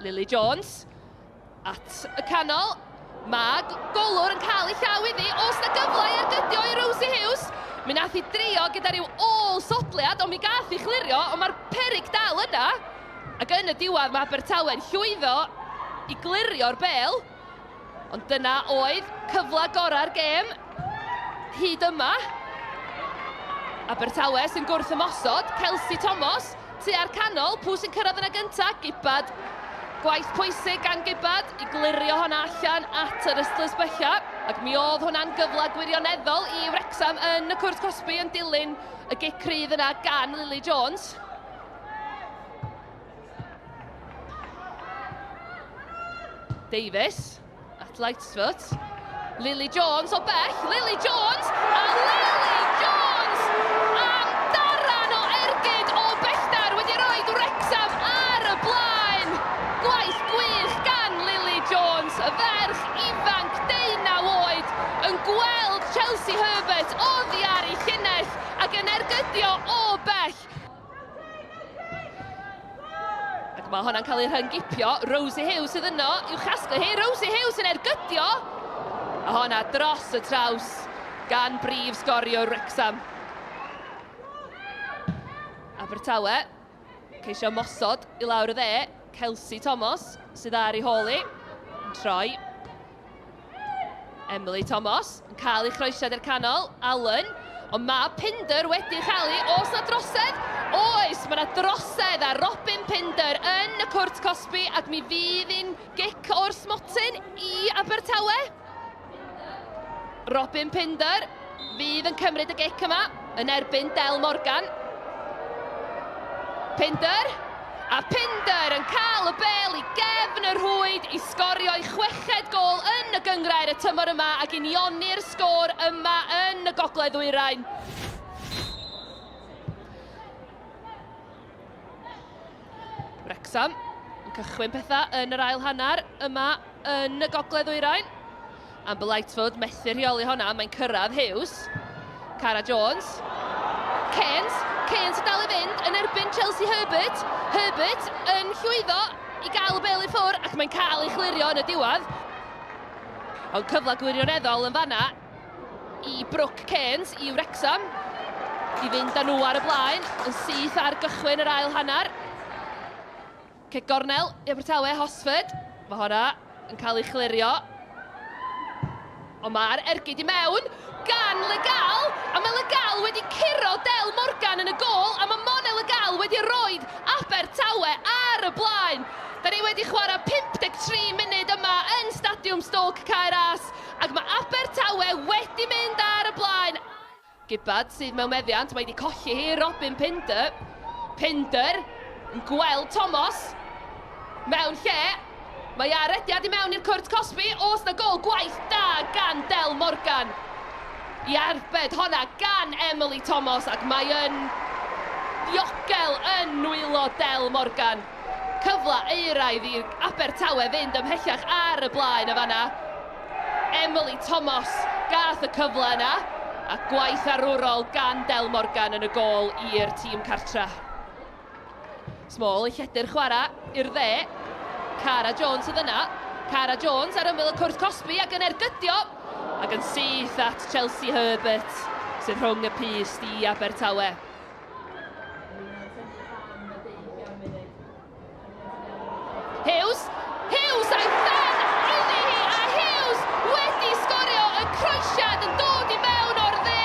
Lily Jones at y canol. Mae golwr yn cael ei llaw iddi. Oes na gyfle i ergydio i Rosie Hughes? Mi nath hi drio gyda rhyw ôl sodliad, ond mi gath hi chlirio, ond mae'r peryg dal yna. Ac yn y diwedd mae Abertawe'n llwyddo i glirio'r bêl. Ond dyna oedd cyfle gorau'r gêm hyd yma. Abertawe sy'n gwrth ymosod, Kelsey Thomas tua'r canol, pwy sy'n cyrraedd yna gyntaf? Gibbard. Gwaith pwysig gan Gibbard i glirio hwnna allan at yr ystlys bylla. Ac mi oedd hwnna'n gyfle gwirioneddol i Wrecsam yn y cwrt cosbi yn dilyn y gic rydd yna gan Lily Jones. Davies at Lightfoot. Lily Jones o bell. Lily Jones! A Lily Jones am daran o ergyd o bellter wedi rhoi Wrecsam ar y blaen. Gwaith gwych gan Lily Jones, y ferch ifanc 19 oed, yn gweld Chelsea Herbert oddi ar ei llinell ac yn ergydio o bell. Ac mae hwnna'n cael ei rhyngipio. Rosie Hughes sydd yno i'w chasglu hi. Rosie Hughes yn ergydio. A hwnna dros y traws gan brif sgorio Wrexham. Abertawe, ceisio mosod i lawr y dde. Kelsey Thomas sydd ar ei hôl hi. Yn troi. Emily Thomas yn cael ei chroesiad i'r canol, Allen, ond mae Pinder wedi chael ei, oes na drosedd? Oes, mae yna drosedd ar Robin Pinder yn y cwrt cosbi ac mi fydd hi'n gic o'r smotyn i Abertawe. Robin Pinder fydd yn cymryd y gic yma yn erbyn Del Morgan. Pinder, a Pinder yn cael y bel i gefn y rhwyd i sgorio'i chweched gôl yn y gynghrair y tymor yma ac unioni'r sgôr yma yn y Gogledd Ddwyrain. Wrecsam yn cychwyn pethau yn yr ail hanner yma yn y Gogledd Ddwyrain. Amber Lightfoot methu rheoli honna, mae'n cyrraedd Hughes. Cara Jones. Cairns. Cairns yn dal i fynd yn erbyn Chelsea Herbert. Herbert yn llwyddo i gael y bel i ffwr ac mae'n cael ei chlirio yn y diwedd. Ond cyfle gwirioneddol yn fanna i Brooke Cairns i Wrecsam i fynd â nhw ar y blaen yn syth ar gychwyn yr ail hanner. Cic gornel i Abertawe, Hosford. Mae honna yn cael ei chlirio. Ond mae'r ergyd i mewn gan Legal, a mae Legal wedi curo Del Morgan yn y gôl, a mae Mona Legal wedi rhoi Abertawe ar y blaen. Da ni wedi chwarae 53 munud yma yn Stadiwm Stoke Cae Ras, ac mae Abertawe wedi mynd ar y blaen. Gibbard sydd mewn meddiant, mae wedi colli hi, Robin Pinder. Pinder yn gweld Thomas mewn lle. Mae ar rediad i mewn i'r cwrt cosbi, oes na gol gwaith da gan Del Morgan. I arbed honna gan Emily Thomas ac mae yn ddiogel yn nwylo Del Morgan. Cyfle euraidd i Abertawe fynd ymhellach ar y blaen y fanna. Emily Thomas gath y cyfle yna, a gwaith arwrol gan Del Morgan yn y gôl i'r tîm cartra. Small yn lledu'r chwarae i'r dde. Cara Jones sydd yna. Cara Jones ar ymyl y cwrt cosbi ac yn ergydio ac yn syth at Chelsea Herbert sydd rhwng y pyst i Abertawe. Hughes, Hughes a'i phen iddi hi, a Hughes wedi sgorio, y croesiad yn dod i mewn o'r dde,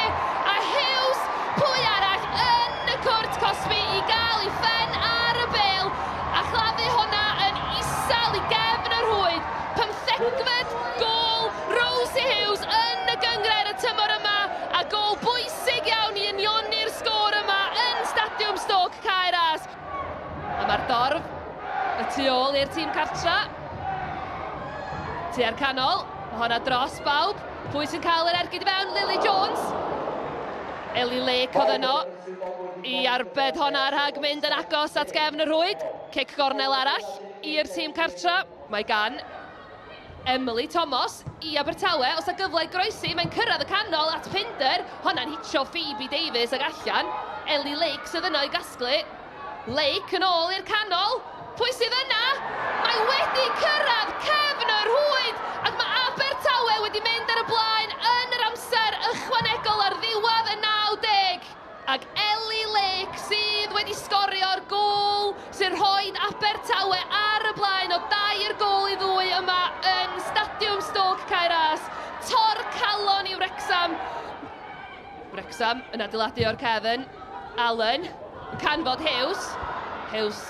a Hughes, pwy arall yn y cwrt cosbi i gael ei phen ar y bêl, a chladdu honna yn isel i gefn y rhwyd. Pymthegfed gôl Rosie Hughes yn y gynghrair y tymor yma, a gôl bwysig iawn i unioni'r sgôr yma yn Stadiwm Stoke Cae Ras. A mae'r dorf y tu ôl i'r tîm cartra. Tua'r canol, mae honna dros bawb. Pwy sy'n cael yr ergyd i fewn? Lily Jones. Ellie Lake oedd yno i arbed honna rhag mynd yn agos at gefn y rhwyd. Cic gornel arall i'r tîm cartra. Mae gan Emily Thomas i Abertawe. Os na gyfle i groesi, mae'n cyrraedd y canol at Pinder. Honna'n hitio Phoebe Davies ag allan. Ellie Lake sydd yno i gasglu. Lake yn ôl i'r canol. Pwy sydd yna? Mae wedi rhoi Abertawe ar y blaen o dair gôl i ddwy yma yn Stadiwm Stoke Cae Ras. Tor calon i Wrecsam. Wrecsam yn adeiladu o'r cefn. Allen yn canfod Hughes. Hughes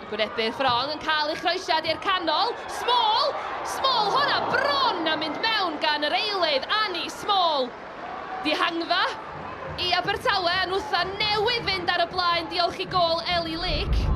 yn gwynebu'r ffrong yn cael ei chroesiad i'r canol. Small! Small hwnna bron a mynd mewn gan yr eilydd Annie Small. Dihangfa i Abertawe a nhwtha newydd fynd ar y blaen diolch i gôl Ellie Lake.